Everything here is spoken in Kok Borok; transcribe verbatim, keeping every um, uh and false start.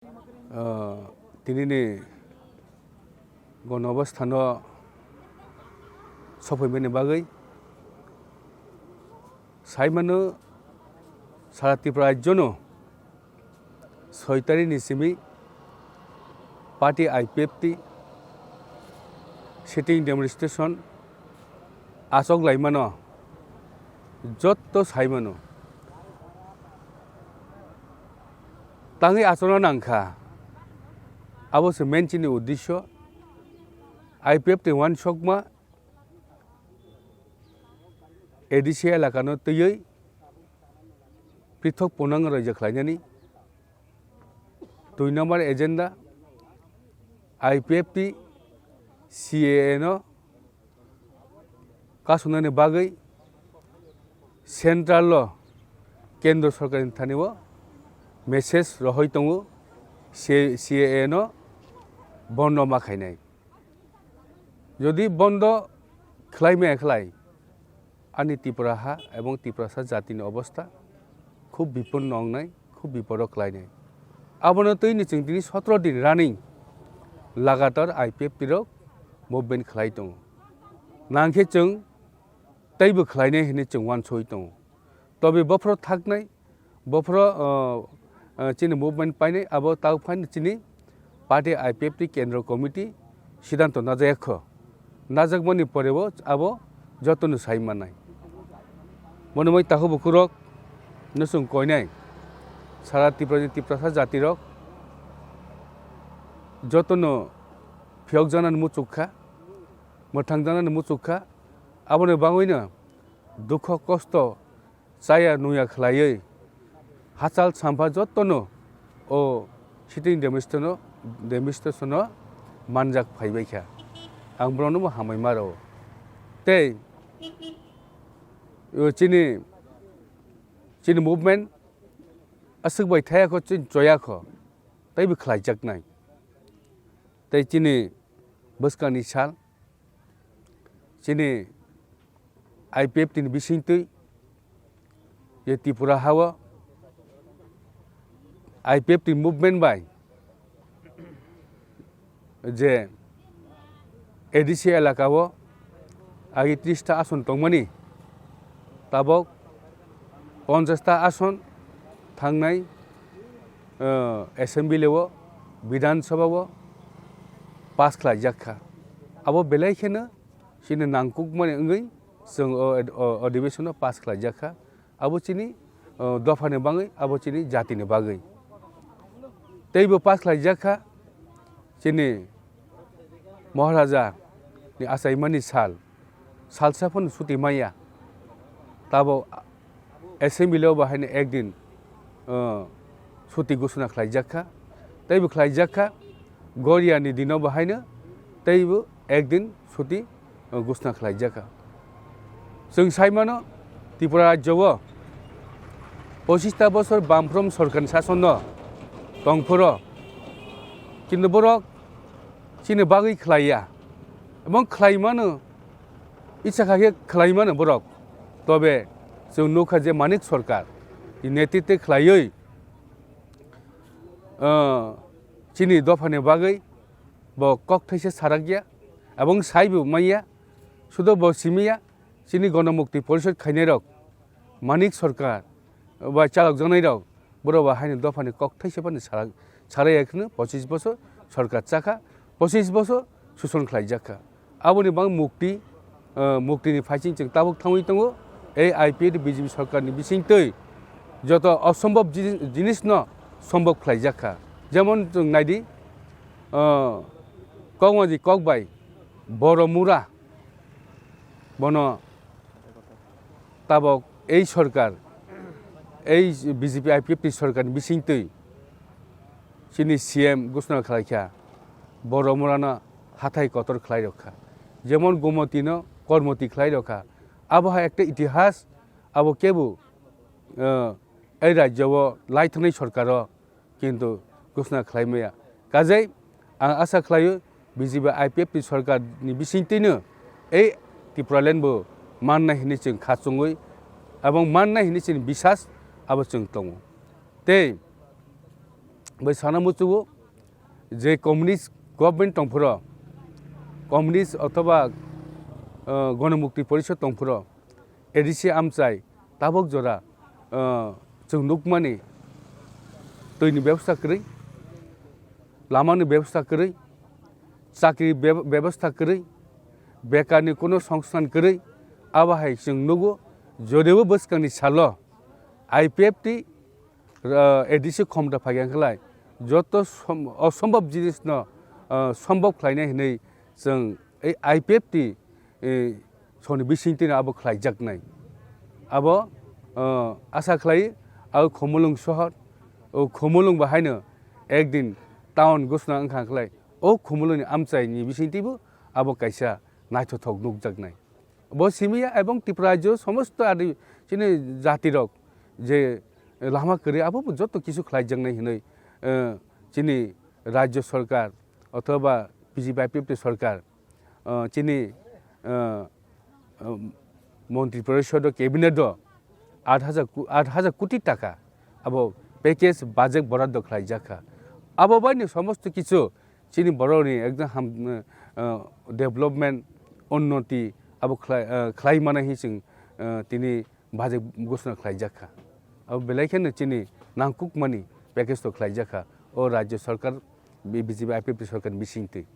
Ah, tinini gono obosthano sophaimani bagwi saimano sara Tripura rajyono soi tarikni simi party I P F T sitting demonstration achok laimano jotto saimano. Tangwi achokna nangkha. Abo se main chini uddesyo. I P F T ni uansukma A D C elakano twiwi prithok punang raijak khlainani. Dui number agenda, I P F T C A A no kasonani bagwi central o kendro sorkar ni thani o message rohoi tongo, C A A no bondo ma khainai. Jodi bondo khlai maya khlai, ani Tripura ha ebong Tiprasa jatini obostha khub bipon no wngnai, khub bipodo khlainai. Abono twi ni chwng tini sotro din running lagatar I P F T rok movement khlai tongo. Nangkhe chwng teibo khlainai hinwi chwng uansugwi tongo. Tobe bophoro thaknai, bophoro, o, o, chini movement painai, abo tao phaino chini party I P F T kendro committee siddhanto najakya kho. Najakmani porebo abo jotono sai mannai. Mono moi takhuk bukhurok, nwswng koinai, sara Tripura ni Tiprasa jatirok jotono phiyokjaknani muchuk kha, mwthangjaknani muchuk kha, aboni bagwino dukho kosto chaya nuya khlaiwi hachal sampha jotono o sitting demonstration-o, demonstration-o manjak phaibaikha. Ang borokno bo hambai ma rwo. Tei o chini, chini movement aswk bai thaya kho, chini choya kho, teibo khlaijaknai. Tei chini bwskangni sal, chini I P F T ni bisingtwi je Tripura ha-o I P F T ni movement bai je A D C elaka o agi tris ta ason tongmani, tabok ponchash ta ason thangnai, o, assembly o, Bidhan Sabha o pass khlaijak kha. Abo belai kheno chini nangkukmani wngwi chwng o, o, adhibeshon o pass khlaijak kha. Abo chini, o, dophani bagwi, abo chini jatini bagwi. Teibo pass khlaijak kha chini Maharaja ni achaimani sal, salsa phano chuti manya. Tabo assembly o bo haino ekdin, o, chuti ghosona khlaijak kha. Teibo khlaijak kha, Goria ni dino bo haino teibo ekdin chuti, o, ghosona khlaijak kha. Chwng sai mano, Tripura rajyo o pochista bosor bamfront sorkar ni sason no tongphuru, kintu borok chini bagwi khlaiya, ebong khlai mano, icha kha khe khlai mano borok. Tobe chwng nukha je Manik Sarkar ni netritwe khlaiwi, o, chini dophani bagwi bo kok thaisa sarakya, ebong saibo manya, sudo bo simiya, chini Gonomukti Porishod khainairok, Manik Sarkar bai chalokjaknairok, borok bo haino dophani kok thaisa phano sarak-, saraiya kheno pochis bosor sarkar chakha, pochis bosor soson khlaijakha. Aboni bang mukti, eh, muktini phaiching chwng tabuk thangwi tongo. Ei I P F T B J P sarkarni bisingtwi joto osombhob jini-, jinisno sombhob khlaijakha. Jemon chwng naidi, eh, kokmaji kokbai Boromura, bono tabok ei sorkar, ei B J P I P F T sorkarni bisingtwi chini C M ghosona khlaikha, Boromurano hathai kotor khlai rokha, jemon Gomotino Kormoti khlai rokha. Abo hai ekta itihas, abo kebo, eh, ei rajyo o lai thangnai sorkaro kintu ghosona khlai maya. Kajai ang asa khlaio B J P I P F T sorkar ni bisingtwino ei Tipraland bo mannai hinwi chwng kha chungwi, abong mannai hinwi chini bisas abo chwng tongo. Tei bai sana muchugo je communist government tongphuru, communist othoba, uh, Ganamukti Porishad tongphuru, A D C amchai tabok jora, uh, chwng nukmani twini bebosta kwrwi, lamani bebosta kwrwi, chakri beb-, bebosta kwrwi, bekarni kuno songsthan kwrwi, abo hai chwng nugo, jodebo bwskangni salo I P F T, uh, A D C khomta phai khlai, joto som-, osombhob jinisno, uh, sombhob khlainai hinwi chwng ei I P F T, eh, soni bisingtwino abo khlaijaknai. Abo, uh, asa khlai, abo Khumulwng sohor, o Khumulwng bahaino ekdin town gosna wngkha khlai, o Khumulwngni amchaini bisingtwibo abo kaisa naithothok nukjaknai. Bo simiya ebong Tripura rajyo somosto adi chini jatirok je lama kwrwi abo bo joto kisu khlaijaknai hinwi, eh, chini rajyo sorkar othoba B J P I P F T sorkar, eh, chini, eh, eh, montri porishod o cabinet o aat hajar ku-, aat hajar koti taka abo package budget boraddo khlaijakha. Abo baino somosto kisu chini borokni ekdom ham, eh, development, unnoti abo khlai, eh, khlai mano hinwi chwng, eh, tini budget ghoshona khlaijakha. Abo belai kheno chini nangkukmani package to khlaijakha o rajyo sorkar, B J P I P F T sorkarni bisingtwi.